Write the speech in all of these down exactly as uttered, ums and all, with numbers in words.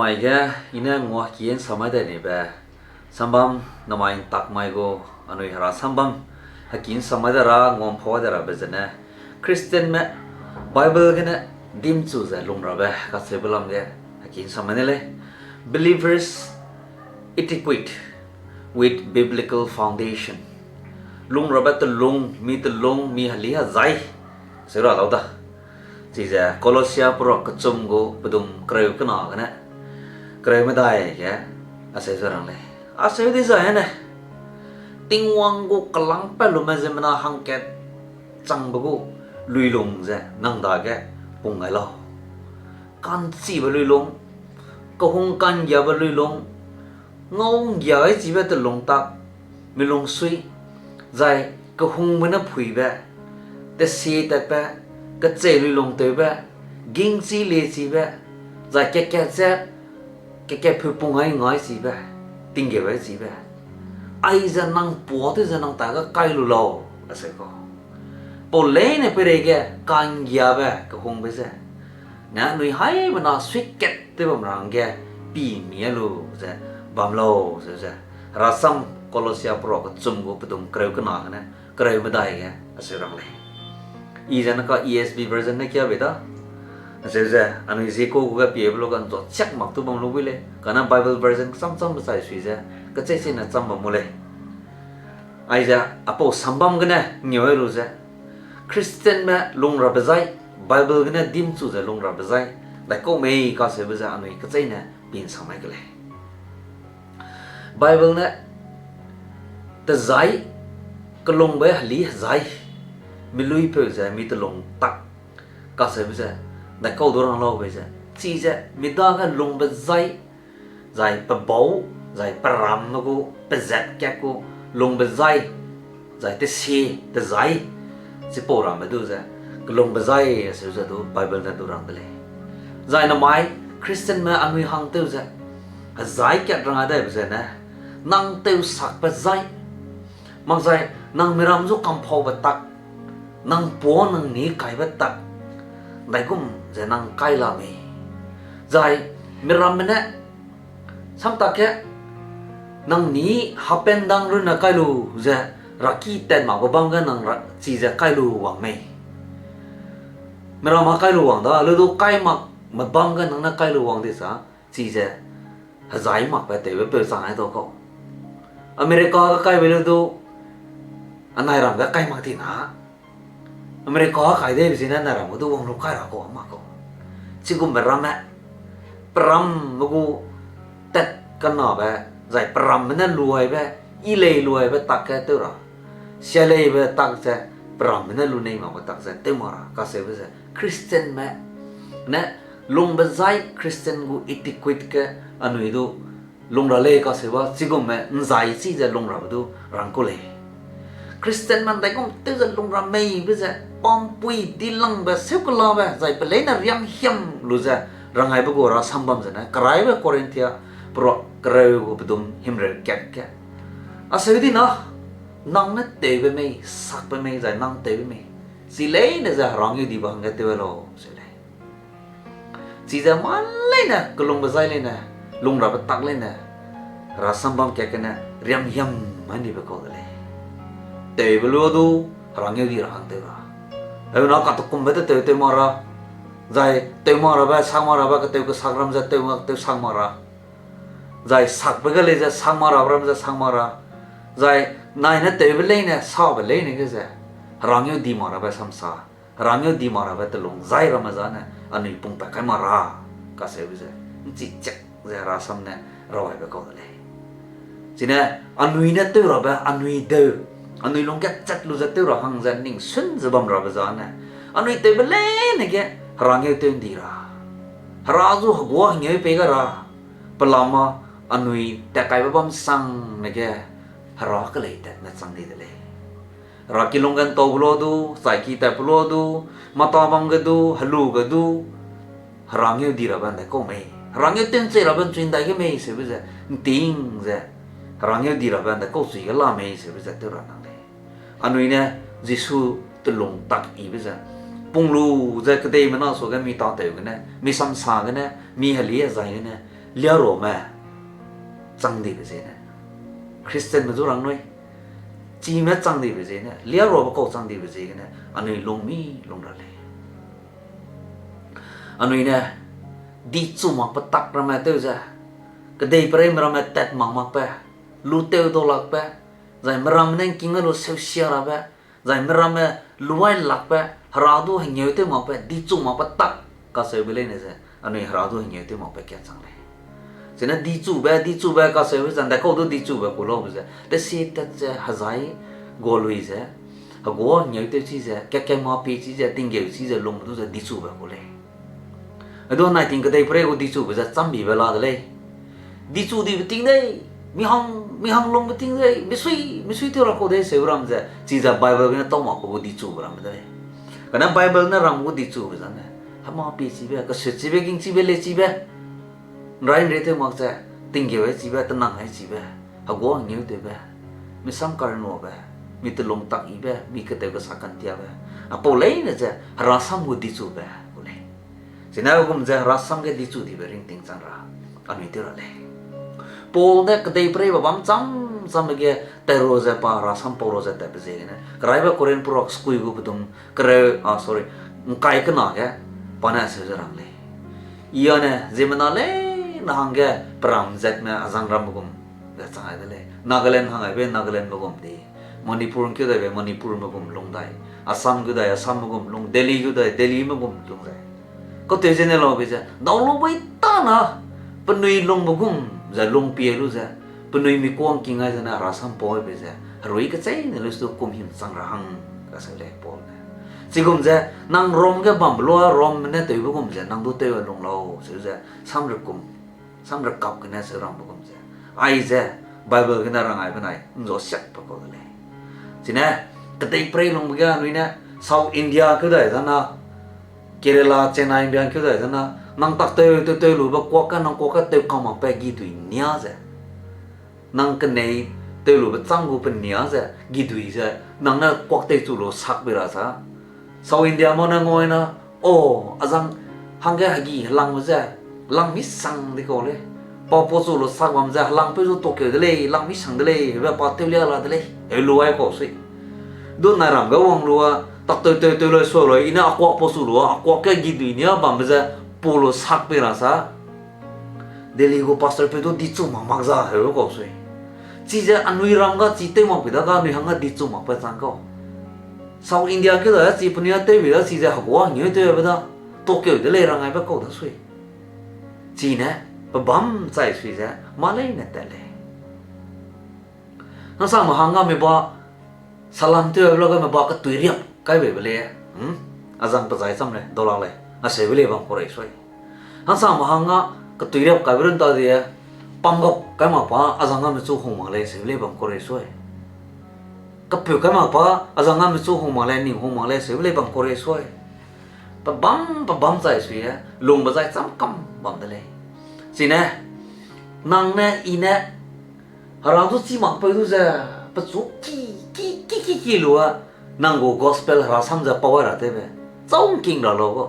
Mai ge, i ne ngua heki ’nsamai de neibe, sambam namai ’ntak mai gu, anui hera sambam, heki ’nsamai de ra, ngua ’mpau de rabe zene, Christianme, Bible gene, dimchu ze lung rabe, kacheube lam ge, heki ’nsamai ne lei. Believers equipped with biblical foundation. Lung rabe telung, mi telung, mi heli hezai, seu ra lau da. Chize Colossia perua kechum gu pedum kereu kena gene, kereu medai ge, aseu ze rang lei. Aseu dizai ne, Tingwang gu kelâng pat lume ziemmena hangkat changbe gu luilung ze nang dage pung gai lau. Ka'nchibe luilung, kehung ka'nggiabe luilung, ngau ’nggia gai chibe telung tak, milung sui, zai kehungbe ne phuibe, tesie tatbe, kechei luilung tewbe, gingchi liechibe, zai kakat ze, kakat pheu pung gai ngai chibe, tinggeu gai chibe. Aize nang puâ tew ze nang ta ge kai lu lau, aseu kau. Pau leine peireige ka'nggiabe kehungbe ze, ne anui haibena suikat tew bam ra hangge, pimi a lu ze, bam lau, ze ze. Herasam Colossia perua kechum gu pedum kereu kena gene, kereu medai ge, aseu rang lei. I ze ne ka E S V version ne kia bei da. Aseu ze, anui ziekau gu ge piebe lu ga ’nzua chiak mak tu bam lu bui lei. Kane Bible version kecham cham be chai sui ze, kechei chei ne cham bam mu lei. Aize, apau sambam gene ngeu lu ze, Christianme lung rabe zai, Bible gene dimchu ze lung rabe zai, daikau mei kaseube ze anui kechei ne pi'nsang mai ke lei. Bible ne, tezai, kelungbe heli hezai, miluipeu ze mi telung tak, kaseube ze, daikau du rang lau bei ze, chize mi dage lungbe zai, zai pebau, zai peramme gu, pezat kat gu, lungbe zai, zai tesie, tezai, chipau ramme du ze, kelungbe zai, aseu ze du Bible ne du rang de lei. Zai namai, Christianme anui hang tew ze, hezai kat rang a daibe zene, nang tew sakbe zai, makzai nang miram zu kamphaube tak, nang puâ nang ni kaibe tak, daigum ze nang kai la mei. Zai miramme ne, samtak ge, nang ni hapen dang runne kai lu ze, raki tat makbe bam ge nang ra-, chize kai lu wang mei. Miram a kai lu wang da, le du kai makme bam ge nang ne kai lu wang di sa, chize hezai makbe tewbe peu chang ai dau kau. America ge kaibe le du, anai ram ge kai mak di na. America ge kai deibe zene anai ram ge du wang lu kai ra kau mak kau. Chigumbe ramme, peramme gu tat kanabe, zai peramme ne luaibe, i lei luaibe tak ge tew ra. Sia leibe tak ze, peramme ne lu nei makbe tak ze tew mak ra, kaseube ze Christianme ne lungbe zai Christian gu etiquette ge anui du lung ra lei kaseuba, chigumme ’nzai chi ze lung rabe du rang ku lei. Christianme ’ndaigum tew ze lung ra meibe ze, pampui dilangbe, seukelabe, zai pe leine riamhiam lu ze, rangaibe gu herasam bam zene, keraibe Korinthia, perua kereu gu pedum himreu kat ge. Aseu di na, nang ne tewbe mei, sakbe mei, zai nang tewbe mei. Chi leine ze herangeu dibe hangge tew lau, seu lei. Chize mâ leine, kelungbe zai leine, lung rabe tak leine, herasam bam kat gene, riamhiam mai nibe kau de lei. Tewbe lu du, herangeu di ra hang tew ra. Heuna katukumbe de tew tew mak ra, zai tew mak rabe, sak mak rabe, ketew kesak ram ze tew mak, tew sak mak ra. Zai sakbe ge lei ze sak mak rabe ram ze sak mak ra. Zai nai ne tewbe leine, sabe leine ge ze, herangeu di mak rabe samsa. Herangeu di mak rabe telung zai ramme zane, anui pungpat kai mak ra, kaseube ze, ’nchi chak ze herasam ne rawaibe kau de lei. Chine, anui ne tew rabe, anui deu, anui lungkat chat lu ze tew ra hang ze ning sun ze bam rabe zane, anui tewbe leine ge herangeu tew ’ndi ra. Hera zu heguâ hengeu pei ga ra, pelama anui tat kaibe bam sangne ge, hera kelei tatme chang di de lei. Hera kilung ge ’ntaube lu du, chaiki tatbe lu du, mata bam ge du, helu ge du, herangeu di rabe ’ndaikau mei. Herangeu tew ’nchei rabe ’nchui ’ndai ge mei seube ze, ’nting ze, herangeu di rabe ’ndaikau chui ge la mei seube ze tew ra nang lei. Anui ne Jisu telung tak yibe ze, pung lu ze kedeimena suage mi tâtew gene, mi samsa gene, mi heli hezai gene, Liaruame chang dibe ziegene, Christianme zu rang nui, chime chang dibe ziegene, liaruabe kau chang dibe ziegene, anui lung mi lung ra lei. Anui ne, dichu mak petak ramme tew ze, kedeipereime ramme tat mak makbe, lu tew dau lakbe, zai meramme ne ngking a lu seusia rabe, zai meramme luai lakbe, Hera du hengeu tew makbe, dichu mak petak kacheube leine ze, anui Hera du hengeu tew makbe kat chang lei. Chine dichube, dichube kacheube ze, ndaikau du dichube ku laube ze, tesie tat ze, hezai, gualui ze, hegua hengeu tew chi ze, kekema pie chi ze, tinggeu chi ze, lungbe du ze dichube ku lei. Hedu nai ting kedeiperei gu dichube ze chambibe la de lei. Dichu dibe ting dei, mihang, mihang lungbe ting dei, misui, misui tew ra kau dei seu ram ze, chize Bible gene tau mak pe gu dichube ramme de lei. Kane Bible ne ram gu dichube zane, hema pie chibe, kesut chibe, ging chibe, le chibe, nrai nre tew mak ze, tinggeu ai chibe, tenang ai chibe, hegua hengeu tewbe, misam karnuabe, mi telung tak yibe, mi ketew kesa kantiabe, apau leine ze Hera sam gu dichube gu lei. Chine gum ze Hera sam ge dichu dibe ringting chang ra, anui tew ra lei. Paul ne kedeipereibe bam cham chambe ge tei ra ze pa Hera sam pau ra ze tatbe ziegene, keraibe Korinth perak sekui gu pedum kereu, ah, sorry, ngkai kena ge, pa ne seu ze rang lei. I â ne, ziemmena leine hangge peram zatme azang ramme gum ze chang ai de lei. Nagaland hang aibe Nagalandme gum di, Manipur keu daibe Manipurme gum lung dai, Assam keu dai Assamme gum lung, Delhi keu dai Delhime gum lung dai. Katew zene laube ze, dau lu bei tana, penui lungbe gum ze lung pie lu ze, penui mi kuang king ai zene Hera sam pau aibe ze, herui kecheîne lu su kum him chang ra hang, kaseu lei Paul ne. Chigum ze, nang Rom ge bambe lua Rom ne tewbe gum ze, nang du tew a lung lau, seu ze, samrekum, samrekap gene seu rangbe gum ze. Aize, Bible gene rang ai benai, nzua siakbe kau de lei. Chine, kedeiperei lungbe ge anui ne, South India keu dai zena, Kerala, Chennai mbiang keu dai zena, nang tak tew, tew, tew lube kuak ge, nang kuak ge tew kam makbe gidui nia ze. Nang kenei tew lube chang gu pe nia ze, gidui ze, nang ne kuak teichu lu sak bei ra sa. South India ma ne ngau na, o, azang hangge hegi helangbe ze, lang misang di kau lei. Pa pa chu lu sak bam ze, helangpeu zu tokeu de lei, lang misang de lei, hebe pa tewlia la de lei, heu lu ai kau sui. Du nai ram ge wang lu a, tak tew tew tew lai sua lai, i ne a kuak pa chu lu a, a kuak ge gidui nia bambe ze, pa lu sak pei ra sa. Delhi gu pastor peu du dichu mak mak za heu kau sui. Chize anui ram ga chi tew mak pei da ga anui hangge dichu makbe chang kau. South India keu da chi penui a tew bi da chize hegua ngeu tewbe da, tokeu de lei rang aibe kau da sui. Chine, pe bam chai sui ze, mâ leine tat lei. Hangsame hangga me ba salam tew la ga me ba ketui riap kai bei be lei. Hmm? Azang pe zai cham lei, dau lak lei, aseube lei bam kau rei sui. Hangsame hangga ketui riap kaibe run ta die, pam gap kai mak pa azang ga me chu hung mak lei, seube lei bam kau rei sui. Kapeu kai mak pa azang ga me chu hung mak lei, ning hung mak lei, seube lei bam kau rei sui. Pe bam, pe bam zai sui e, lungbe zai cham kam bam de lei. Chine, nang ne, i ne, Hera du chî makpeu du ze, pechu ki, ki, ki, ki, ki lu a, nang gu gospel Hera sam ze pau ai ra tewbe, chau ngking ra lau ga.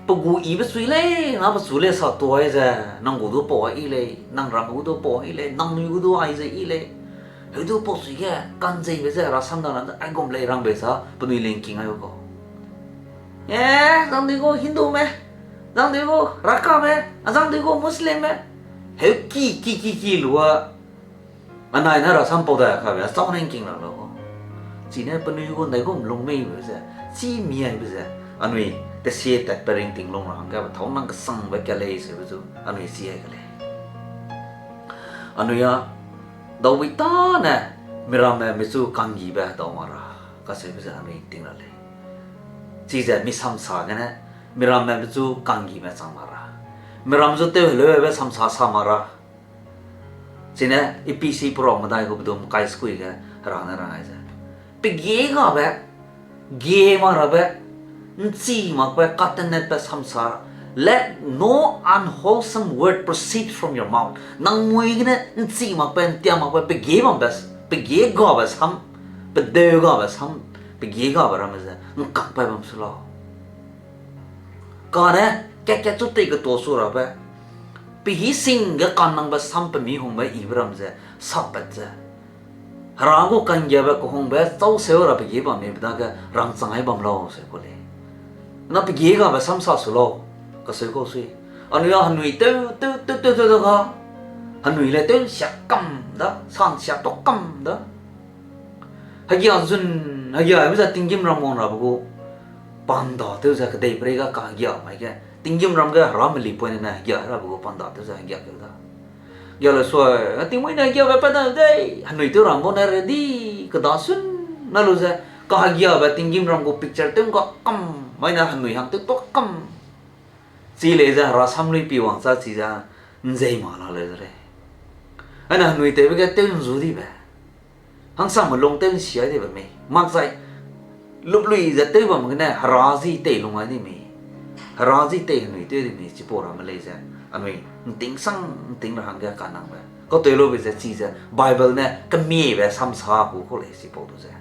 Pe gu yibe chui lei, na pechu lei sa tuai ze, nang gu du pau ai yi lei, nang ram gu du pau ai yi lei, nangnui gu du ai ze yi lei. Heu du pau chui ge, kanzeibe ze Hera sam da na, aigum lei rang bei sa, penui lei ngking ai u kau. E, zangdui gu Hindume, zangdui gu Rakame, a zangdui gu Muslimme. Heu ki, ki, ki, ki lu a, anai ne Hera sam pau dai kabe, a chau ne ngking ra lau. Chine penui gu ndaigum lung meibe ze, chî mi aibe ze, anui tesie tatpe ringting lung ra hangge, pe thâu nang kesangbe ka lei seube zu, anui chi ai ka lei. Anui a, dau wui tâne, miramme michu kanggibe dau mak ra, kaseube ze anui ting ra lei. Chize mi samsa gene, miramme michu kanggime chang mak ra. Miram zu tew heleube samsa sa mak ra. Chine, Ephesi perak medai gu pedum kai sekui ge, Hera ne rang ai ze, pegie gabe, gie mak rabe, nchi makbe, katenetbe samsa, let no unwholesome word proceed from your mouth. Nang mui gene nchi makbe, ntia makbe, pegie bambe, pegie gabe sam, pedeu gabe sam, pegie gabe ramme ze ngkakpai bam su lau. Kane, kat-kat chu tei ketuâ su rabe, Pehî sing ge kannangbe sam pe mi hungbe yibe ram ze, sappat ze, Hera gu ka'nggiabe kehungbe châu seu rabe ge bam meibe dage rangchang ai bam lau se ku lei. Na pe ge gabe sam sa su lau, kaseu kau sui. Anui a henui tew, tew, tew, tew, tew, tew ga. Henui le tew nsia kam da, sa nsia tok kam da. Hegia zun, hegia aibe ze tinggîm ram wang rabe gu, panda tew ze kedeiperei ga kahegia mai ge, tinggîm ram ge hera melipoine ne hegia rabe gu panda tew ze hegia keu da. Gia le sua, tingmuî ne hegiabe pat da dei, henui tew ram bau ne ready, keda sun, na lu ze, kahegiabe tinggîm ram gu picture tew ngga kam, mai ne henui hang tew tua kam. Chi lei ze hera sam lui pi wang cha chi ze, nzei ma la lei ze lei. Aine henui tewbe ge tew nzu dibe. Hangsame lung tew nsia dibe mei. Makzai, luplui ze tew bam gene, hera zi tei lung ai di mei. Hera zi tei henui tew di mei, chipau ramme lei ze. Anui, nting sang, nting ra hangge kanangbe. Kau tew lube ze chi ze, Bible ne kemiebe samsa ku kau lei chipau du ze.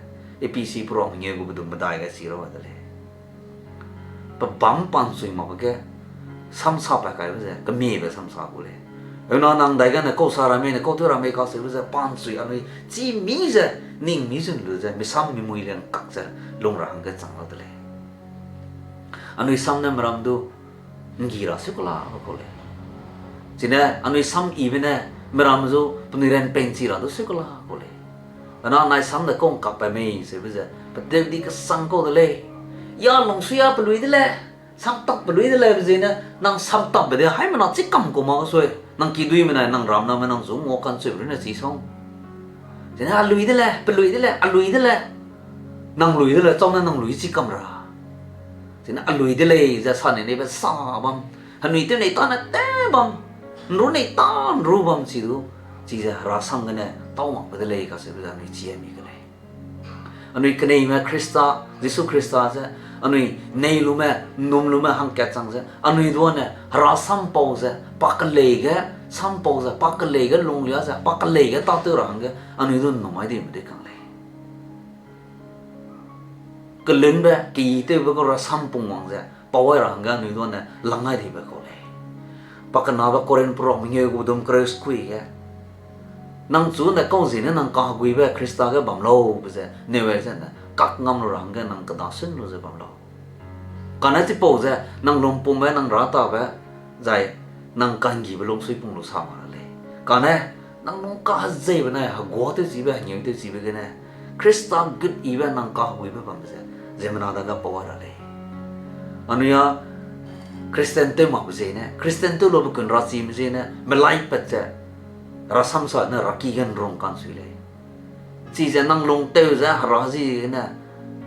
Ephesi peruak mengeu gu bedum medai ge chi ra de lei. Pebâm panchui makbe ge, samsa pa kaibe ze, kemiebe samsa ku lei. Heuna nang dai gene kau sa ramme ne, kau tew ramme kaseube ze, panchui anui, chi mi ze, ning mi zun lu ze, misam mimui le ngkak ze, lung ra hangge chang la de lei. Anui sam ne meram du, nggi ra seu kela kau lei. Chine, anui sam yibe ne, meram zu, penui ran pengchi ra du seu kela kau lei. Ana nai sam de kau ngkakbe mei seube ze, peteu di kesang kau de lei. Ya lungsui a pelui de le, samtap pelui de le be zene, nang samtapbe de haimena chi kam kau ma sui, nang kiduîme nai, nang ramname nang zu ngua kancheube rune chi sang. Zene alui de le, pelui de le, alui de le, nang lui de le, chau ne nang lui chi kam ra. Zene alui de lei ze sa ne neibe sa bam, henui tew nei tâne tew bam, nru nei tâ nru bam chi du, chize herasam gene tau makbe de lei kaseube ze anui chi a mi ke lei. Anui keneime Khrista, Jisu Khrista ze, anui nei lume, nnum lume hangkat chang ze, anui duane herasam pau ze, pa kelei ge, sam pau ze, pa kelei ge lunglia ze, pa kelei ge tâtew ra hangge, anui du nnum ai dibe de kang lei. Kelunbe, keyitewbe kau rasam pungwang ze, pau ai ra hangge anui duane lang ai dibe kau lei. Pakenabe Korinth peruak mengeu gu dum kereu sekui ge, nang chu ne kau ziene nang kaheguibe Khrista ge bam lau be ze, neu ai zene, kak ngam lu ra hangge nang keda sun lu ze bam lau. Kane chipau ze, nang lumpumbe, nang ratabe, zai, nang kanggibe lungsui pung lu sa ma ra lei. Kane, nang lung kahezeibe ne, heguâ tewchibe, hengeu tewchibe gene, Khrista gut yibe nang kaheguibe bambe ze, ziemmena dage pau ai ra lei. Anui a Christian tew makbe ziene, Christian tew lube kun rachime ziene, melai pat ze, rasam sa ne raki ge nrung kansui lei. Chize nang lung tew ze hera zi gene,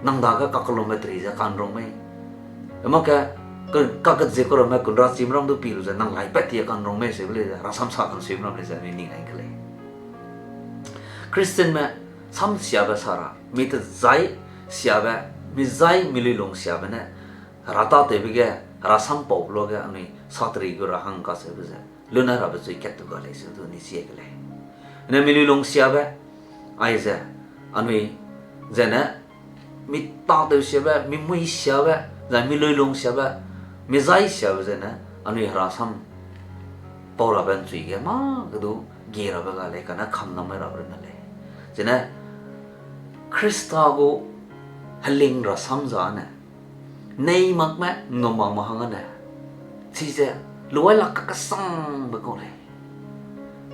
nang dage ka kilometer ze kanrung mei. Ema ke, ke, kaket ze keramme kun rachime ram du pi lu ze nang lai pat ti kanrung mei seube lei ze, rasam sa kansuime ram lei ze anui ning ai ke lei. Christianme samsiabe sa ra, mi tezai siabe, mi zai mi luilung siabe ne, hera tâtewbe ge, herasam paube luage anui sateri gu ra hang kaseube ze, lun ai rabe chui kat tu ga lei se du ni chi ke lei. Ne mi luilung siabe, aize, anui, zene, mi tâtew siabe, mi mui siabe, zai mi luilung siabe, mi zai siabe zene, anui herasam pau rabe nchui ge mâ ge du gie rabe ga lei, kane kam nam mai rabe rune lei. Zene, Khrista gu heling rasam zane, nei makme, nnum makme hangge ne, chize, luai lak kakesangbe kau lei.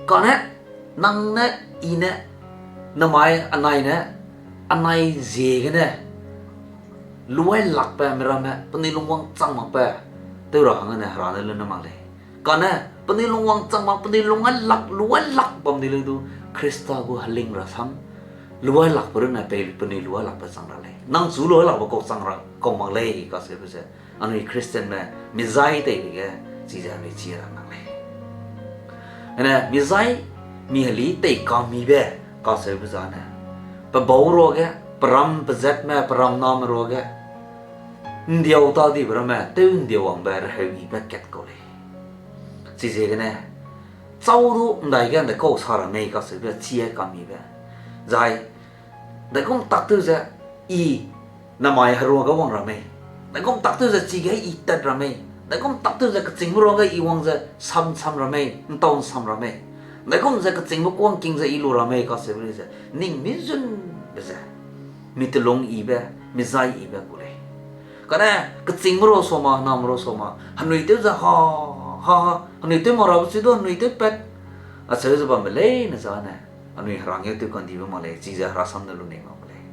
Kane, nang ne, i ne, namai, anai ne, anai ziegene, luai lakbe miramme, penui lungwang chang makbe, tew ra hangge ne hera ne lun ne mak lei. Kane, penui lungwang chang mak, penui lung ai lak, luai lak bam di lei du, Khrista gu heling rasam, luai lakbe runne pei penui luai lakbe chang ra lei. Nang chu luai lakbe kau chang ra, kau mak lei, kaseube ze. Anui Christianme, mi zai teibe ge, chize anui chi ra nang lei. Ene, mi zai, mi heli tei kamibe, kaseube zane. Pebau ruage, peram pezatme, peram name ruage. Ndiau ta dibe ramme, tew ndiau wangbe, reheu ibe kat kau lei. Chiziegene, chau du ndai ge nde kau sa ra mei kaseube, chi ai kamibe. Zai, ndaigum tak tew ze, i, namai heruage wang ra mei. Ndaigum tak tew ze chige i tat ra mei. Ndaigum tak tew ze kechîngme ruage I wang ze sam sam ra mei, ’ntau ’nsam ra mei. Ndaigum ze kechîngme kuâ ’ngking ze I lu ra mei kacheube lei ze, ning mizunbe ze, mi telung yibe, mi zai yibe gu lei. Kane kechîngme ru sa ma, hename ru sa ma, henui tew ze ha, ha, ha, henui tew ma rabe chi du henui tew pat, acheu ze bambe leine zane, anui Hera ngeu tew kandibe mak lei, chize Hera sam ne lu nei mak gu lei.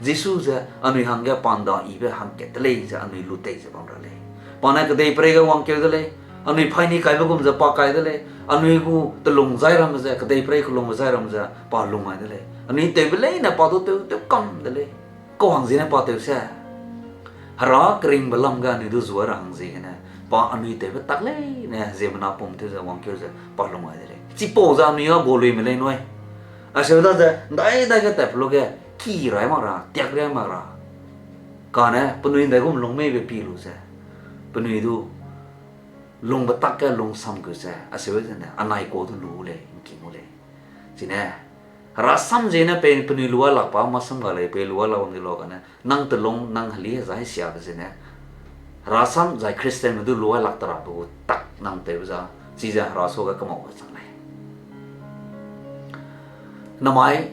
Jisu ze anui hangge pa ’nda yibe hangkat de lei ze anui lu tei ze bam ra lei. Pa ne kedeiperei ge wangkeu de lei, anui paîni kaibe gum ze pa kai de lei, anui gu telung zai ramme ze, kedeiperei kelungbe zai ramme ze pa lung ai de lei. Anui tewbe leine pa du tew, tew kam de lei. Kau hang ziene pa tew se, Hera keringbe lam ge anui du zuai ra hang ziegene, pa anui tewbe tak leine ziemmena pum tew ze wangkeu ze pa lung ai de lei. Chipau ze anui a gu luime lei nui. Acheu da ze, ’ndai dai ge tatpe lu ge, ki rai mak ra, tiak rai mak ra. Kane penui ’ndaigum lung meibe pi lu ze, penui du lungbe tak ge lungsam keu ze, acheu zene, anai kau du lu lei, ’ngking gu lei. Chine, Hera sam ziene pe penui luai lak pa masam ga lei, pe luai lak wang di lau kane, nang telung, nang heli hezai siabe ziene, Hera sam zai Christianme du luai lak terabe gu tak nang tewbe za, chize Hera suage kemau ga chang lei. Namai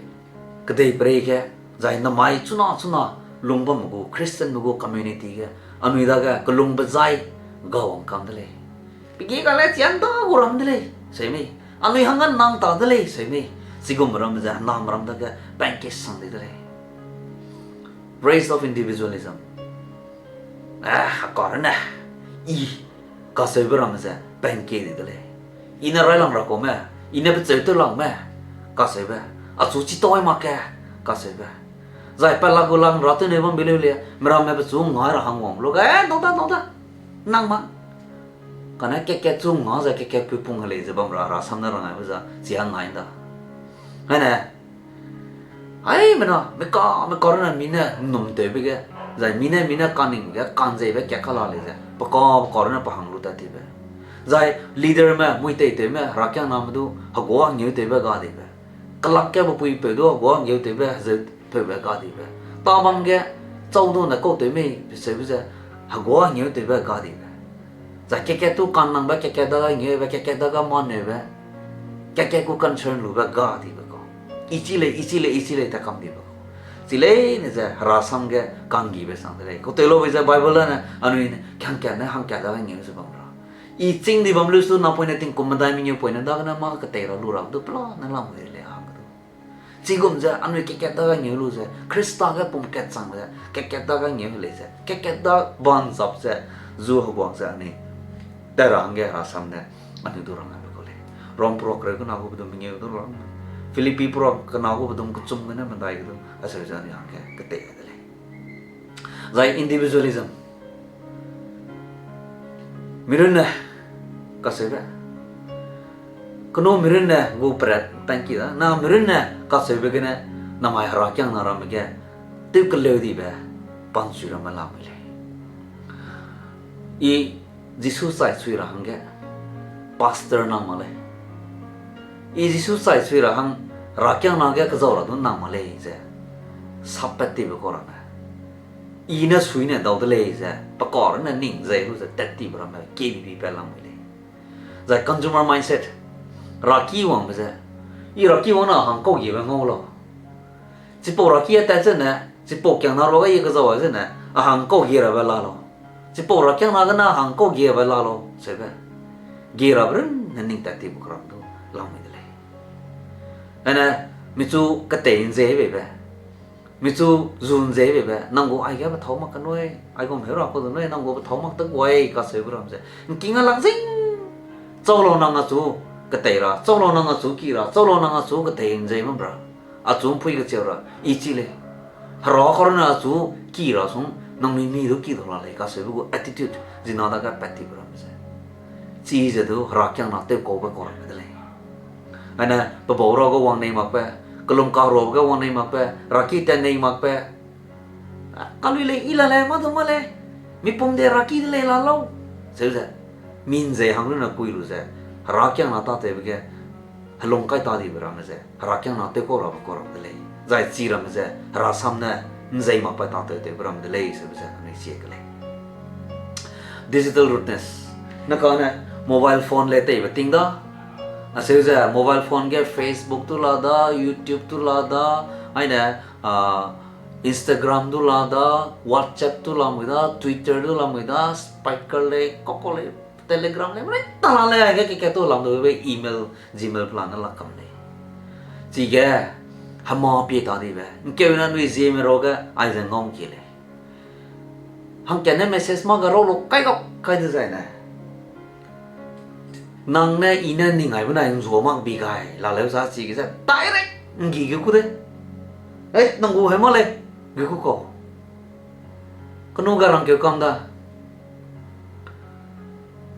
kedeiperei ge, zai namai chuna chuna lungbamme gu Christianme gu community ge, anui dage kelungbe zai ga wang kam de lei. Pe gi ga le chian da gu ram de lei, sei mei. Anui hangge nang ta de lei, sei mei. Chigum ramme ze, hename ram dage, pancake sang di de lei. Race of individualism. Eh, a karune, I, kacheube ramme ze, pancake di de lei. I ne railang ra kau me, I ne pecheu tew lang me, kacheube. Achu chi tau ai mak ke, kacheube. Zai pa la gu lang ra tew ne bam bi leu le, meramme pechu ngai ra hang wang lu ge, eh, dau da, dau da. Nang ma. Kane kat-kat chu nga zai kat-kat pui pung helei ze bam ra, Hera sam ne rang aibe za, chi a ngai da. Haine, aimena, meka, meka rune mi ne ’nnum tewbe ge, zai mi ne, mi ne kaningbe ge, kanzeibe kat ka la lei ze, peka, peka rune pa hang lu tat tibe. Zai leaderme, mui teitewme, herakiangname du, hegua hengeu tewbe ga dibe. Kelak ge bepuipeu du, hegua hengeu tewbe, hezeu peube ga dibe. Tabam ge, chau du ne kau tew mei, peseube ze, hegua hengeu tewbe ga dibe. Zai kat-kat tu kannangbe, kat-kat dage ngeube, kat-kat dage maneube, kat-kat gu concern lube ga dibe kau. I chi lei, I chi lei, I chi lei, ta kam dibe kau. Chi leine ze, Hera sam ge kanggibe sang de lei. Kau tei laube ze Bible ne, anui ne, hangkat ne, hangkat dage ngeu ze bam ra. I chîng di bam lu su napoine tingkum medai mengeu poine dagene mâ ketei ra lu ra du pelane lam de lei hang du. Chigum ze anui kat-kat dage ngeu lu ze, Khrista ge pum kat chang ze, kat-kat dage ngeu lei ze, kat-kat da ban zap ze, zu heguak ze anui tat ra hangge Hera sam ne anui du rang aibe kau lei. Rom perak kereu kena gu bedum mengeu du rang, Philippi perak kena gu bedum kechum gene medai ge du, acheu ze anui hangge ketei de lei. Zai individualism. Mirunne, kacheube. Kenu mirunne gu peret tanki da, na mirunne kacheube gene, namai herakiangna ramme ge, tew keleu dibe, pansui ramme lamui lei. I Jisu chai chui ra hangge, pastor nang mak lei. I Jisu chai chui ra hang, herakiangna ge kezau ra du nang mak lei ze, sappat tibe kau ramme. I ne suine dau de lei ze, pekau rune ning zei lu ze tat tibe ramme, K B B pat lamui lei. Zai consumer mindset, heraki wangbe ze, I heraki wang na hang kau giebe ngau lau. Chipau heraki a tat zene, chipau kiangna ruage I kezau a zene, a hang kau gie rabe la lau. Chipau herakiangna gene a hang kau giebe la lau, seube. Gie rabe runne ning tat tibe kau ram du, lamui de lei. Ane, michu ketei nzei beibe. Michu zu nzei beibe, nang gu aige pethâu mak kenui, aigum heu ra kau de nui, nang gu pethâu mak te guai kacheube ram ze. Ngking a lak zing, chau lau nang achu ketei ra, chau lau nang achu ki ra, chau lau nang achu ketei nzei bam ra. Achu mpui kecheu ra, I chi lei. Hera karune achu ki ra sung, nangnui mi du ki dau la lei kacheube gu attitude, zina dage pat tibe ram ze. Chize du herakiangna tewkaube kau ramme de lei. Ane, pebau ra ge wang nei makbe, kelum karuabe ge wang nei makbe, heraki tat nei makbe. Kalui lei, I la lei, mâ du mâ lei. Mipum de heraki de lei la lau. Seu ze, mi nzei hang lu ne kui lu ze, herakiangna tâtewbe ge, helung kai ta dibe ramme ze, herakiangna tewkau rabe kau ram de lei. Zai chi ramme ze, herasam ne, nzei makbe tâtew tewbe ram de lei, seube ze, anui sie ke lei. Digital rootness. Na kane mobile phone le teibe ting da. Aseu ze mobile phone ge Facebook tu la da, YouTube tu la da, aine, ah, Instagram tu la da, WhatsApp tu la mui da, Twitter tu la mui da, Spiker le, Koko le, Telegram le, mre ta la le, aige ke ke tu lam du be email, Gmail plan na la kam lei. Chige, hema pie ta dibe. Nkeu na nui zieme ro ge, aize ngau ki lei. Hangkatne message ma ga rau lu kai gau kai de zai ne. Nang ne i ne ning ai benai nzua mak bi gai, la leu za chi ge ze, direct, ngi ge ku de. Eh, nang gu hai ma lei, ge ku kau. Kenu ga rangkeu kam da.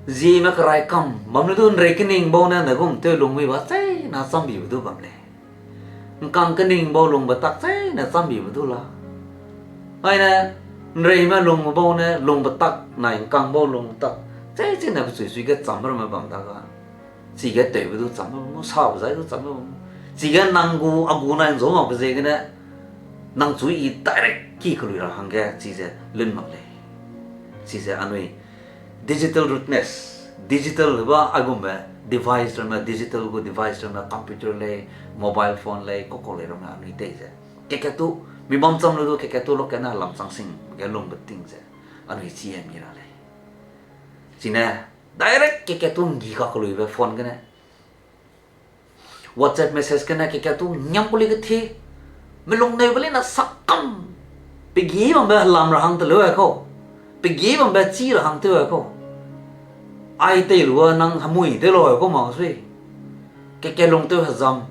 Zieme kerai kam, bam le du nrei kening bau ne, ne gum tew lung mui ba, chai na cham bibe du bam lei. Nkang kening bau lungbe tak chai ne cham bibe du la. Aine, nreime lungbe bau ne, lungbe tak, nai nkang bau lungbe tak. Chai chai ne pe chui chui ge cham ramme bam da ga. Chige tewbe du cham bam mu, sabe zai du cham bam mu. Chige nang gu, a gu nai nzua makbe ziegene, nang chu i direct ki kelui ra hangge, chize lun mak lei. Chize anui digital rudeness, digital ba aigumbe device ramme, digital gu device ramme, computer lei, mobile phone lei, Koko lei ramme anui tei ze. Kekat tu, mi bam cham lu du kekat tu lo kane lam chang sing ge lungbe ting ze. Anui chi e mi ra lei. Chine, direct kekat tu ngi ka keluibe phone gene. WhatsApp message gene kekat tu ngiam ku lei kethie. Melung neube leine sakam. Pegi bambe helam ra hang teleu ai kau. Pegi bambe chi ra hang tew ai kau. Ai tei lu a nang hemui tew lau ai kau mak sui. Kekat lung tew hezam.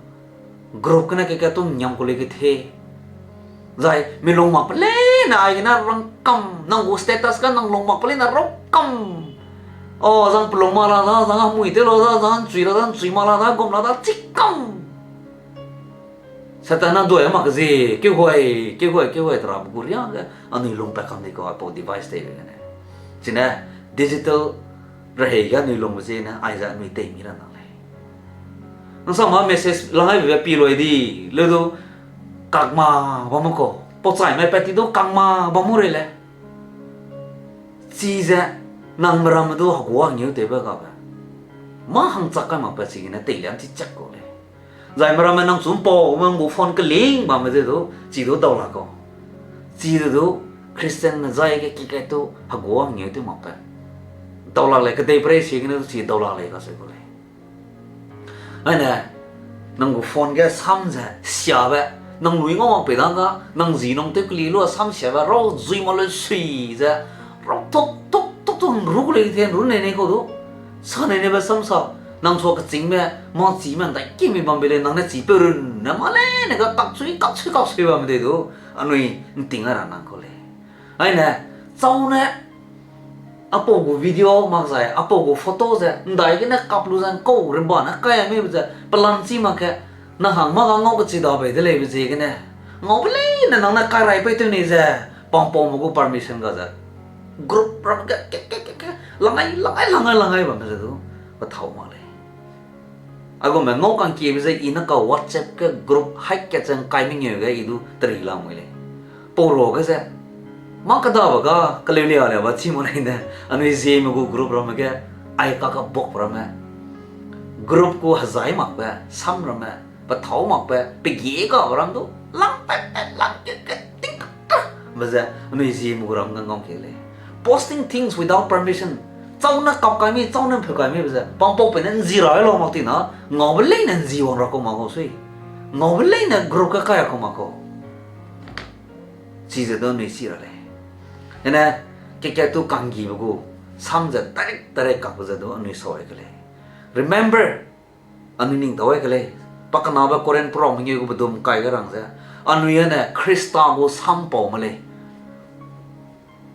Group gene kekat tu ngiam ku lei kethie. Zai, mi lung mak pe leine aigene rangkam, nang gu status ga nang lung mak pe leine raukam. O, zang pelung mak la da, zang hemui tew la da, zang nchui la da, nchui mak la da, gum la da, chikam. Satan na dui mak ze, keuhuai, keuhuai, keuhuai tera bugu riage, anui lung pat kam di kau, aipau device teibe gene. Chine, digital rehei ge anui lungbe ziegene, aize anui tei mi ra nang lei. Nang sa ma message lang aibe pi loi di, leu du, kak ma bam mu kau, pauchaime pat ti du kak ma bam mu rei le. Chize, nang meramme du hegua hengeu tewbe gabe. Mâ hangchak kai mak pat chigene teiliam chi chak kau lei. Zai meramme nang chu mpau, nang gu phone keling bamme ze du, chi du dau la kau. Chize du, Christianme zai ge ki kai tu, hegua hengeu tew mak pat. Dau lak lei, kedei prei chigene du chi dau lak lei kaseu kau lei. Aine, nang gu phone ge sam ze siabe, nang lui ngau mak pei dang ga, nang zi nang tew keli lu a sam siabe, rau zui ma le sui ze, rau tuk, tuk, tuk, tuk, nru ku lei the, nru nei nei kau du. Sa nei neibe sam sa, nang sua kechîngme, mâ chime, ndai kime bambe lei, nang ne chipeu runne mâ leine ga kak chui, kak chui, kak chui bamme dei du, anui nting a ra nang kau lei. Aine, chau ne, apau gu video mak zai, apau gu photo ze, ndai gene kap lu ze nkau rimba ne kai a meibe ze, pelam chi mak ke, nang hang mâ ga ngau kechi dabe de leibe ziegene, ngaube leine nang ne kai rai pei tew nei ze, pampaume gu permission ga ze, group ram ge, ke, ke, ke, ke, langai, langai, langai, langai bamme ze du, pe thâu mak lei. Aigumbe ngau kangkiebe ze i ne ka WhatsApp ge group haî kat ze ngkai mengeu ge i du teri la mui lei. Pau ruage ze, mâ kedabe ga keleu lia liabe chi mak leine, anui zieme gu group ramme ge, ai kakabak ramme. Group gu hezai makbe, sam ramme, pe thâu makbe, pe gie gabe ram du, lang pat pat, lang ke ke, ting ka ka, be ze, anui zieme gu ram ge ngau ke lei. Posting things without permission. Chau ne kap kai mi, chau ne mpheu kai mi be ze, pampau pe ne nzi ra lau mak ti na, ngaube leine nzi wang ra kau mak kau sui. Ngaube leine group ge kai ra kau mak kau. Chize du anui chi ra lei. Ene, kekat tu kanggibe gu, sam ze direct direct kakbe ze du anui sau ai ke lei. Remember, anui ning tau ai ke lei. Pakenabe Corinth pera mengeu gu bedum kai ge rang ze, anui ane Khrista gu sam pau me lei.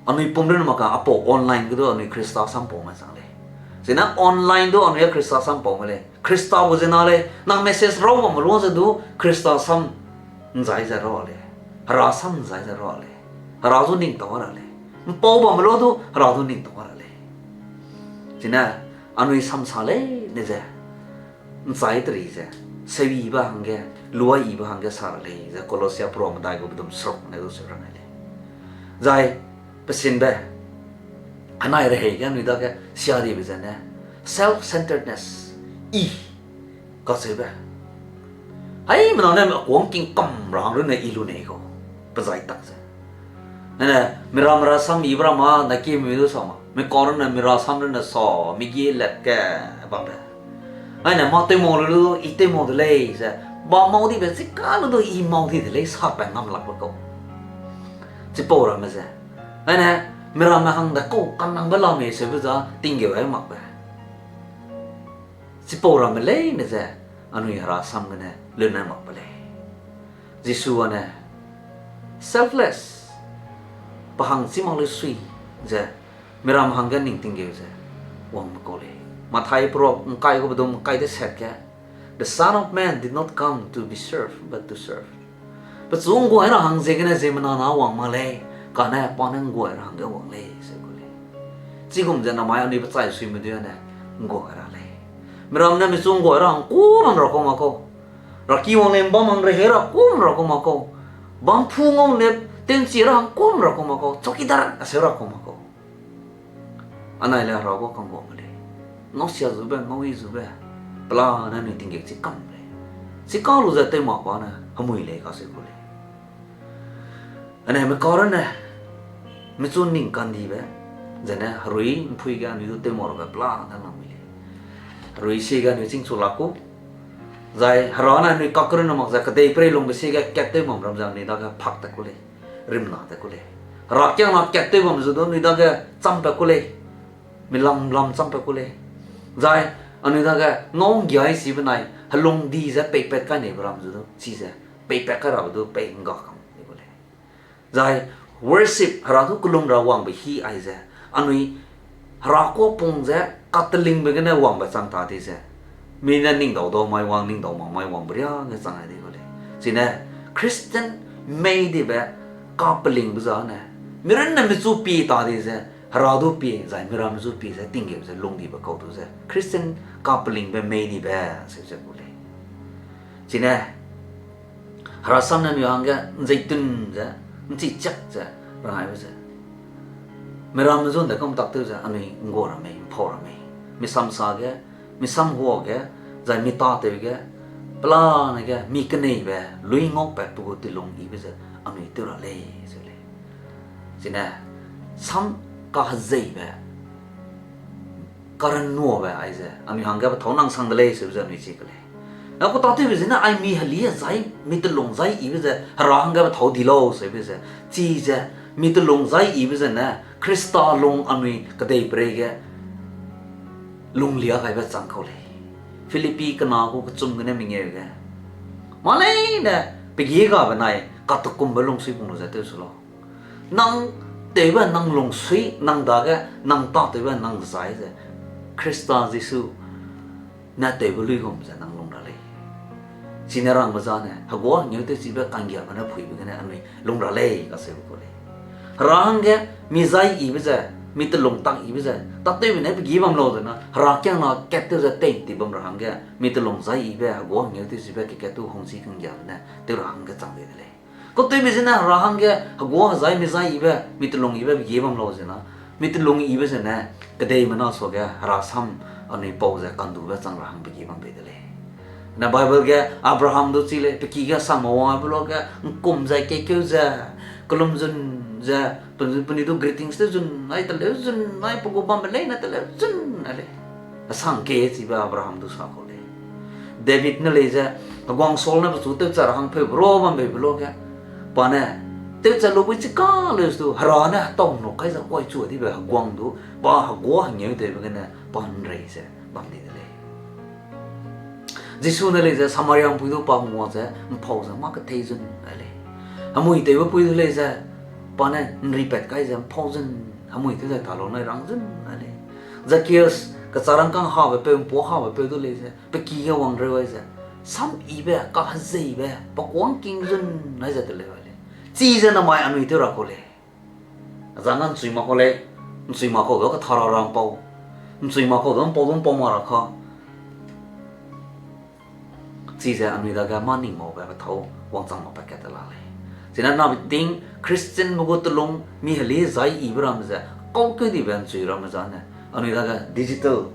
Anui pum run mak ka apau online ge du anui Khrista sam pau me chang lei. Zene online du anui a Khrista sam pau me lei. Khrista gu zena lei, nang message rau bamme lua ze du Khrista sam nzai ze rau lei. Hera sam nzai ze rau lei. Hera du ning tau ra lei. Mpau bamme lua du Hera du ning tau ra lei. Zene anui sam sa leine ze nchai teri ze, sewibe hangge, luaibe hangge sa ra lei ze Colossia pera medai gu bedum seruk ne du seu rang ai lei. Zai, pesinbe, Anai rehei ge anui dage sia dibe zene, self-centeredness, i kacheube. Haimena ne a kuang king kam ra hang runne i lu nei kau, pe zai tak ze. Ane, miramme rasam ibe ra ma, na ki mi du sa ma. Mi kau runne mi rasam runne sa, mi gi let ke bambe. Aine, mâ tew mau lu du, i tew mau de lei ze. Ba mau dibe chika lu du, i mau di de lei, sa pe ngam lakbe kau. Chipau ramme ze. Aine, miramme hang de kau kanangbe la mei seube za, tinggeu ai makbe. Chipau ramme leine ze, anui herasam gene leunai makbe lei. Jisu ane, selfless, pa hang chi mak lu sui ze, miram hangge ning tinggeu ze wangbe kau lei. Mathai peruak ngkai gu bedum ngkai deset ge, The Son of Man did not come to be served, but to serve. Pechu ngguai ra hang ziegene ziemmena na wang mak lei, kane pa ne ngguai ra hangge wang lei, se ku lei. Chigum ze namai anui pechai suime dui ane ngguai ra lei. Miram ne michu ngguai ra hang kû bam ra kau mak kau. Raki wang lei bam hang rehei ra kû bam ra kau mak kau. Bam phu ngau ne tenchi ra hang kû bam ra kau mak kau. Chowkidar aseu ra kau mak kau. Anai le Hera gu kangguame lei. Ngau sia zube, ngau i zube, pelane anui tinggeu chi kam lei. Chika lu ze tew mak pa ne hemui lei kaseu ku lei. Ane mi kau rane, michu ning kandibe, zene herui mpui ge anui du tew mak rabe pelane lamui lei. Herui sie ge anui chingchu la ku, zai Hera ne anui kakrunne mak ze kedeiperei lungbe sie ge kat tew bam ram ze anui dage phak tat ku lei, rimna tat ku lei. Herakiangna kat tew bam zu du anui dage champat ku lei, milam lam champat ku lei. Zai anui dage ngau nggiai si benai helung di ze peipat kai neibe ram zu du, chize peipat kai rabe du pei ngga kam di ku lei. Zai worship, Hera du kelum ra wangbe hi aize, anui Hera kuâ pung ze katelingbe gene wangbe chang ta di ze, mi ne ningdau dau mai wang, ningdau mak mai wangbe riâ ge chang ai di ku lei. Chine Christian mei dibe kapelingbe zane, mi runne michu pie ta di ze, Hera du pie, zai miramme zu pie ze tinggeu ze lungdibe kau du ze Christian kapelingbe mei dibe seu ze ku lei. Chine Hera sam ne anui hangge nzeitun ze, nchichiak ze rangaibe ze, miramme zu nde kum tak tew ze anui nggua ra mei, mpau ra mei. Mi samsa ge, mi samhua ge, zai mi tâtew ge, pelane ge mi keneibe, lui ngaupat pe gu tilung ibe ze anui tew ra lei, ze lei. Chine, sam kahezeibe, karannuabe aize anui hangge pethâu nang sang de lei seube ze anui chi ke lei. Na ku tâtewbe zene ai mi heli zai, mi telung zai ibe ze Hera hangge pethâu di lau seube ze, chize mi telung zai ibe zene Khrista lung anui kedeiperei ge lunglia gaibe chang kau lei. Philippi kena gu kechum gene mengeu ge, mâ leine pe gî ga benai katekumbe lungsui pung lu ze tew su lau. Nang tewbe nang lungsui, nang dage nang tâtewbe nang zai ze Khrista Jisu ne tewbe luigum ze nang lung ra lei. Chine rangbe zane, heguâ hengeu tewchibe kanggiabe ne phuibe gene anui lung ra lei kaseube ku lei. Hera hangge mi zai ibe ze, mi telung tak ibe ze, tâtewbe ne pe gî bam lau zena, Herakiangna kat tew ze tei ti bam ra hangge, mi telung zai ibe, heguâ hengeu tewchibe kekat tu hungchi kanggiabe ne tew ra hangge chang dei de lei. Kau tewbe zene Hera hangge heguâ hezai mi zai ibe, mi telung ibe pe gî bam lau zena, mi telung ibe zene, kedeimena suage Hera sam anui pau ze kandube chang ra hang pe gî bam bei de lei. Ne Bible ge Abraham du chi lei, pe ki ge sangme wangbe luage, ngkum zai keikeu ze, kelum zun ze, pe, penui du greetings tew zun ai, teleu zun ai, pe gu bambe leine teleu zun ai lei. Hesang kei chibe Abraham du sa kau lei. David ne lei ze, heguang Saul ne pechu tewcha ra hang pheu bro bambe be luage, pa ne tewcha lu bui chika leu du, Hera ne hetau nu kai ze kuai chu dibe heguang du, pa heguâ hengeu tewbe gene pa nrei ze bam di de lei. Jisu ne lei ze Samaria mpui du pa ngua ze mpau ze mâ kethei zun ai lei. Hemui tewbe pui du lei ze, pa ne nripat kai ze mpau zun, hemui tew zai ta lau nai rang zun ai lei. Zacchaeus, kecharangkâng habe peu, mpua habe peu du lei ze, pe ki ge wangreu ai ze, sam ibe, kahezeibe, pe kuâ ngking zun ai ze teleu ai lei. Chize namai anui tew ra kau lei. Azang a nchui mak kau lei, nchui mak kau du kathara ra mpau, nchui mak kau du mpau du mpau mak ra ka. Chize anui dage mâ ning maube pethâu wangchang makbe kat te la lei. Chine na ting Christianme gu telung mi heli zai ibe ramme ze kau keu dibe ’nchui ramme zane, anui dage digital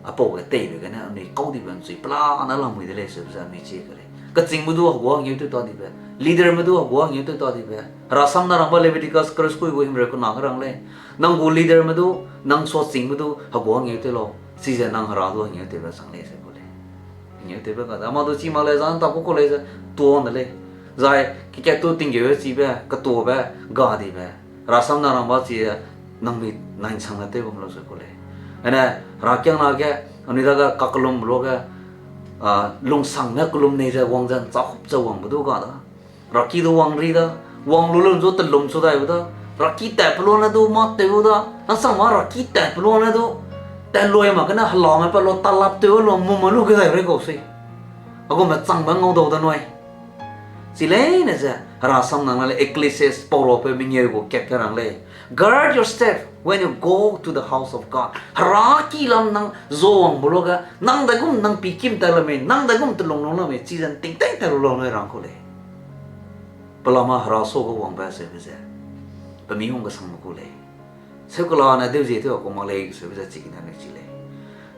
apau ge teibe gene anui kau dibe ’nchui pelane lamui de lei seube ze anui chi ke lei. Kechîngme du hegua hengeu tew ta dibe, leaderme du hegua hengeu tew ta dibe, Hera sam na rangba Leviticus kereu sekui gu himreu kena ge rang lei. Nang gu leaderme du, nang suachîngme du hegua hengeu tew lau, chize nang Hera du hengeu tewbe chang lei se ku lei. Hengeu tewbe ga da, mâ du chi mak lei, zan ta ku ku lei ze, tuâ ne lei. Zai kekat tu tinggeu chibe, ketuabe, ga dibe, Hera sam na rangba chi, nang mi nai'nsang ne tew bam lau se ku lei. Ane, herakiangna ge, anui dage kakellum luage, a, lungsang ne kellum nei ze wang ze ’nchâ hup ze wangbe du ga da. Heraki du wang ri da, wang lu lun zu telum chu dai u da, heraki tat pelua ne du mâ tew u da, hangsang mâ heraki tat pelua ne du, tat lui mak gene helame pa lu talap tew lu mum ma lu ge dai rei kau sui. A gume changbe ngau dau da nui. Chi leine ze, Hera sam nang le Ecclesiastes pau rapeu mengeu gu kat ge rang lei. Guard your step when you go to the house of God. Heraki lam nang zuawangbe luage, nang dai gum nang pi kim tat la mei, nang dai gum telung lung la mei, chize ’nting tei tat lu lau nui rang ku lei. Pelama Hera suage wangbe seube ze, pe mi hung kesangme ku lei. Seu kela ne deu zie tew a ku mak lei seube ze chigene anui chi lei.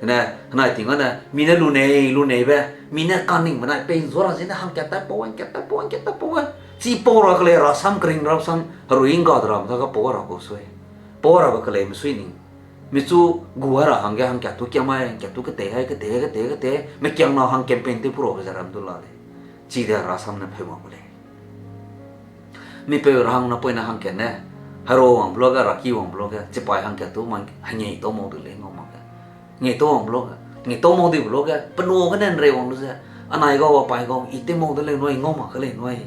Ene, henai ting ane, mi ne lunei, luneibe, mi ne kaningbe nai pei ’nzua ra ziene hangkat tat pau, hangkat tat pau, hangkat tat pau. Chi pau ra ke lei Hera sam kering ra sam, herui ’ngga de ram dage pau ra kau sui. Pau rabe ke lei mesui ning. Michu gu ra hangge hangkat tu kiam ai, hangkat tu ketei ai, ketei, ketei, ketei, mekiangna hang campaign tew purabe ze ram du la lei. Chide Hera sam ne pheu mak ku lei. Mipeu ra hang napoine hangkat ne, hera wangbe luage, heraki wangbe luage, chipai hangkat tu ma hengei tau mau du lei ngau mak ge. Ngei tau wangbe luage, ngei tau mau dibe luage, penua gene ’nrei wang lu ze, anai gau, apai gau, i tew mau de lei nui, ngau mak ke lei nui.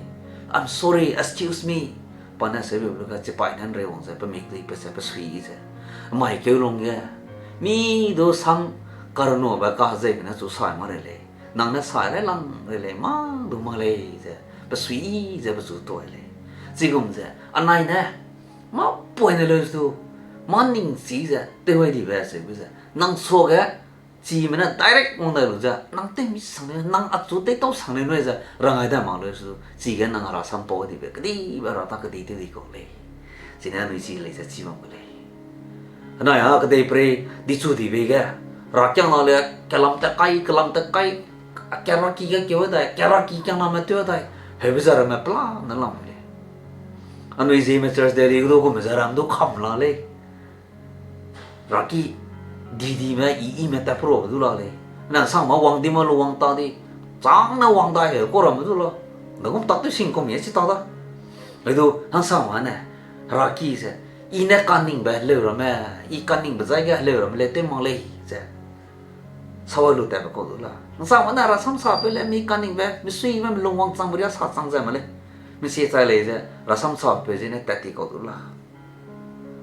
I'm sorry, excuse me. Pa ne seube luage, chipai ne ’nrei wang ze, pe mik di pe ze, pe sui ze. Mai keu lungge, mi du sam karenuabe kahezeime ne chu sai ma rei lei. Nang ne sai rei lang rei lei, mâ du mak lei ze, pe sui ze, pe chu tuai lei. Chigum ze, anai ne, mâ poine leu du, mâ ningchi ze, tew ai dibe seube ze, nang suage, chime ne direct wang dai lu ze, nang tew mi sang lei, nang achu tew tau sang lei nui ze, rangai dai mak leu du, chige nang hera sam pau dibe, kedibe hera ta kedi tew di kau lei. Chine anui chi lei ze chi bam ke lei. Anai a kedeiperei dichu dibe ge, herakiangna le, kelam tat kai, kelam tat kai, keraki ge keu dai, keraki kiangname tew dai, heube ze ramme pelane lam lei. Anui Zeme church de di du gume ze ram du kam la lei. Heraki didime i ime tat perabe du la lei. Nang sangma wang di ma lu wang ta di. Chang ne wang dai he kau ramme du la. Nda gum tak tew sing kum e chi ta da. Ai du, hangsangma ne, heraki ze, i ne kaningbe heleu ramme, i kaningbe zai ge heleu ramme le tew mak lei ze, sawai lu tatbe kau du la. Hangsangma ne herasam sapeu le mi kaningbe, misuime melung wangchangbe ria sa chang zai ma lei. Misie chai lei ze, herasam sapeu ziene tat ti kau du la.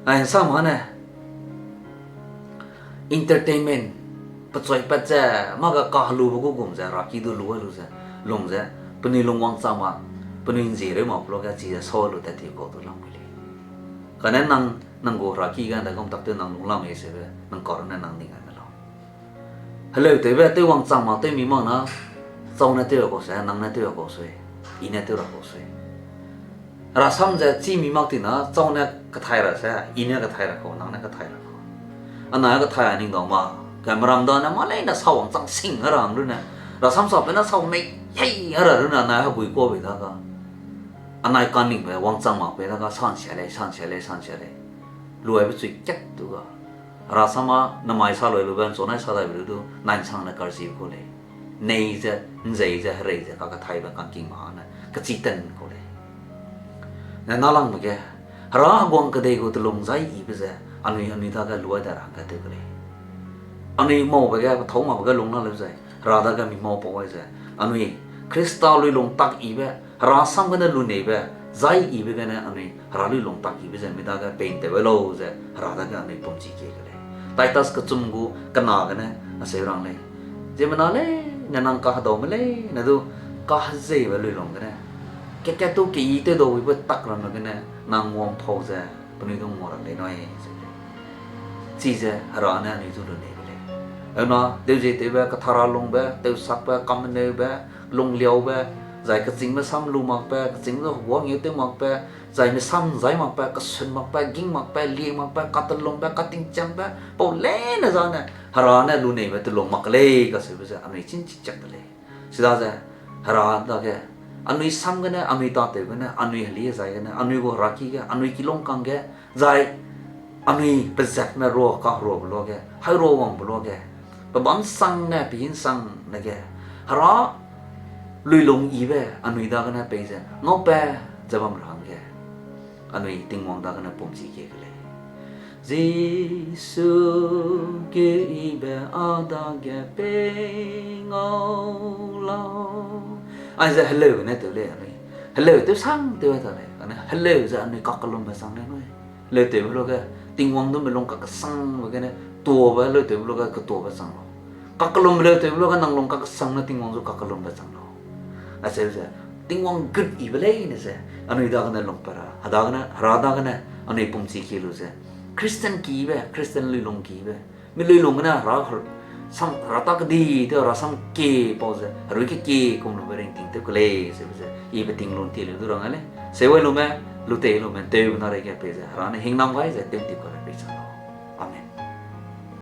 Ai hangsangma ne, entertainment, pechuipat ze, mâ ga kahelube gu gum ze, heraki du lu ai lu ze, lung ze, penui lung wangchang ma, penui ’nziereu mak pe luage chize sawai lu tat ti kau du lamui lei. Kane nang, nang gu heraki ga nda gum tak tew nang lung lam e seube, nang kau ne nang ning ai me lau. Heleu tewbe tew wangchang mak tew mi mak na, chau ne tew ra kau se, nang ne tew ra kau sui, i ne tew ra kau sui. Herasam ze chî mi mak ti na, chau ne kathai ra se, i ne kathai ra kau, nang ne kathai ra kau. Anai kathai a ning dau ma, kemeram dane mâ leine sa wangchang sing a ra hang runne, herasam sapeu ne sa mei hei a ra runne anai hegui kuâ bei da ga. Anai kaningbe wangchang mak bei da ga, sansia lei, sansia lei, sansia lei. Luaibe chui kat tu ga. Herasam a namai sa lui lube ’nchunai sa daibe lu du, nai'nsang ne karchibe kau lei. Nei ze, ’nzei ze, herei ze, kakathaibe kangking ma ne, kechî ten kau lei. Ne nâlangbe ge, hera heguang kedei gu telung zai yibe ze, anui, anui dage luai dai ra hangge tew ke lei. Anui maube ge, pethâu mabe ge lung la leu zai, hera dage mi mau pau ai ze, anui, Khrista luilung tak yibe, herasam gene luneibe, zai yibe gene anui, hera luilung tak yibe ze, mi dage peintewbe lau ze, hera dage anui pumchi kie ke lei. Titus kechum gu kena gene, aseu rang lei. Ziemmena leine nang kahedaume leine du, kahezeibe luilung gene. Kekat tu keyi tew dau wibe tak ramme gene, nang wangpau ze, penui du ngua ra lei nui, ze lei. Chize hera ne anui du luneibe lei. Auna, deuzie tewbe, kathara lungbe, tewsakbe, kameneube, lungliaube, Zai kechîngme sam lu makbe, kechîngme du heguang yu tew makbe, zai mi sam zai makbe, kesun makbe, ging makbe, lie makbe, katelumbe, katingchangbe, pau leine zane, Hera ne luneibe telung mak ke lei kacheube ze anui chînchi chak de lei. Chidaze, Hera dage, anui sam gene, anui tâtew gene, anui heli zai gene, anui gu heraki ge, anui kilung kangge, zai anui pezatme rua kaheruabe luage, hairua wangbe luage, pebâm sangne, pehin sangne ge, Hera luilung yibe anui dagene peize ngaupat ze bam ra hangge, anui Tingwang dagene pumchi kie ke lei. Jisu geibe a dage pei ngau lau. Aize heleu ne tew lei anui. Heleu tew sang tew ta lei. Kane heleu ze anui kakellumbe chang lei nui. Heleu tewbe luage, Tingwang du melung kakesangbe gene, tuabe heleu tewbe luage ketuabe chang lau. Kakellumbe heleu tewbe luage nang lung kakesang ne Tingwang zu kakellumbe chang lau. Acheu ze, Tingwang gut yibe leine ze, anui dagene lungpat ra, hedagene, Hera dagene, anui pumchi kie lu ze, Christian kibe, Christian luilung kibe, mi luilung gene Hera, sam, Hera ta kedi tew Hera sam kie pau ze, herui kekie kum lube ringting tew ke lei, zeube ze, ibe ting lun ti leu du rang a lei. Seuwai lume, lutei lume, tewbe na reige peize, Hera ne hingnam gai ze, tewtip ka le pei chang lau. Amen.